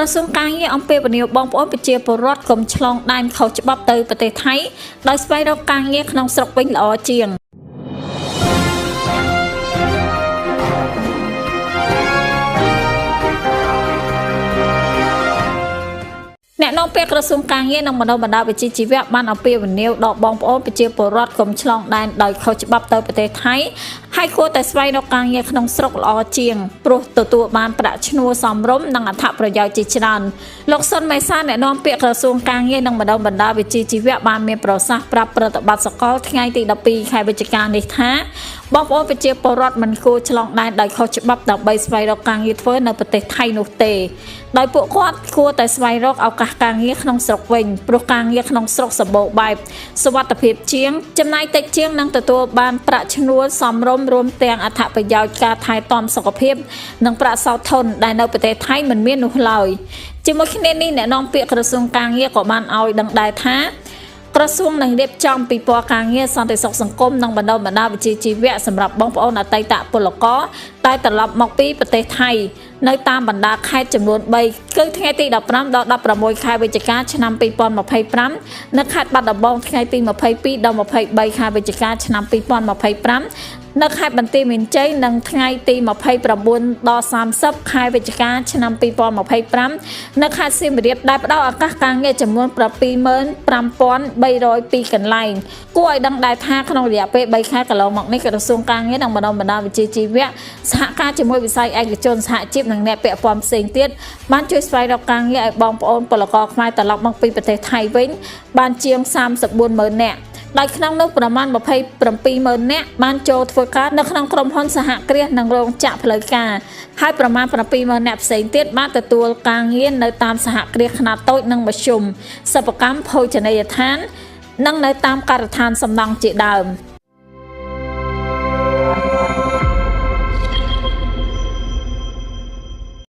ក្រសួងការងារអំពាវនាវបងប្អូនប្រជាពលរដ្ឋកុំឆ្លងដែនខុសច្បាប់ទៅប្រទេសថៃដោយស្វែងរកការងារក្នុងស្រុកវិញល្អជាង អ្នកនាំពាក្យក្រសួងការងារនិងបណ្ដុះបណ្ដាលវិជ្ជាជីវៈបានអំពាវនាវដល់បងប្អូនប្រជាពលរដ្ឋកុំឆ្លងដែនដោយខុសច្បាប់ទៅប្រទេសថៃហើយគួរតែស្វែងរកការងារក្នុងស្រុកល្អជាងព្រោះទទួលបានប្រាក់ឈ្នួលសមរម្យនិងអត្ថប្រយោជន៍ជាច្រើនលោកសុនមេសាអ្នកនាំពាក្យក្រសួងការងារនិងបណ្ដុះបណ្ដាលវិជ្ជាជីវៈបានមានប្រសាសន៍ប្រាប់ប្រតិបត្តិសកលថ្ងៃទី12ខែវិច្ឆិកានេះថាបងប្អូនប្រជាពលរដ្ឋមិនគួរឆ្លងដែនដោយខុសច្បាប់ដើម្បីស្វែងរកការងារធ្វើនៅប្រទេសថៃនោះទេដោយពួកគាត់គួរតែស្វែងរកឱកាសការងារក្នុងស្រុកវិញព្រោះការងារក្នុងស្រុកសម្បូរបែបសុវត្ថិភាពជាងចំណាយតិចជាងនិងទទួលបានប្រាក់ឈ្នួលសមរម្យរួមទាំងអត្ថប្រយោជន៍ការថែទាំសុខភាពនិងប្រាក់សោធនដែលនៅប្រទេសថៃមិនមាននោះឡើយជាមួយគ្នានេះអ្នកនាំពាក្យក្រសួងការងារក៏បានឲ្យដឹងដែរថាក្រសួងនឹងរៀបចំពិព័រណ៍ការងារសន្តិសុខសង្គមនិងបណ្ដុះបណ្ដាលវិជ្ជាជីវៈសម្រាប់បងប្អូនអតីតពលករដែលត្រឡប់មកពីប្រទេសថៃនៅតាមបណ្ដាខេត្តចំនួន3គឺថ្ងៃទី15ដល់16ខែវិច្ឆិកាឆ្នាំ2025នៅខេត្តបាត់ដំបងថ្ងៃទី22ដល់23ខែវិច្ឆិកាឆ្នាំ2025នៅខេត្តបន្ទាយមានជ័យនិងថ្ងៃទី29ដល់30ខែវិច្ឆិកាឆ្នាំ2025នៅខេត្តសៀមរាបដែលផ្ដល់ឱកាសការងារចំនួន75302កន្លែងគួរឲ្យដឹងដែរថាក្នុងរយៈពេល3ខែកន្លងមកនេះក្រសួងការងារនិងបណ្ដុះបណ្ដាលវិជ្ជាជីវៈសហការជាមួយវិស័យឯកជនសហជីពនិងអ្នកពាក់ព័ន្ធផ្សេងទៀតបានជួយស្វែងរកការងារឲ្យបងប្អូនពលករខ្មែរត្រឡប់មកពីប្រទេសថៃវិញបានជាង340,000នាក់ដោយក្នុងនោះប្រមាណ270,000នាក់បានចូលធ្វើការនៅក្នុងក្រុមហ៊ុនសហគ្រាសនិងរោងចក្រផ្លូវការហើយប្រមាណ70,000នាក់ផ្សេងទៀតបានទទួលការងារនៅតាមសហគ្រាសខ្នាតតូចនិងមធ្យមសិប្បកម្មភោជនីយដ្ឋាននិងនៅតាមការដ្ឋានសំណង់ជាដើម។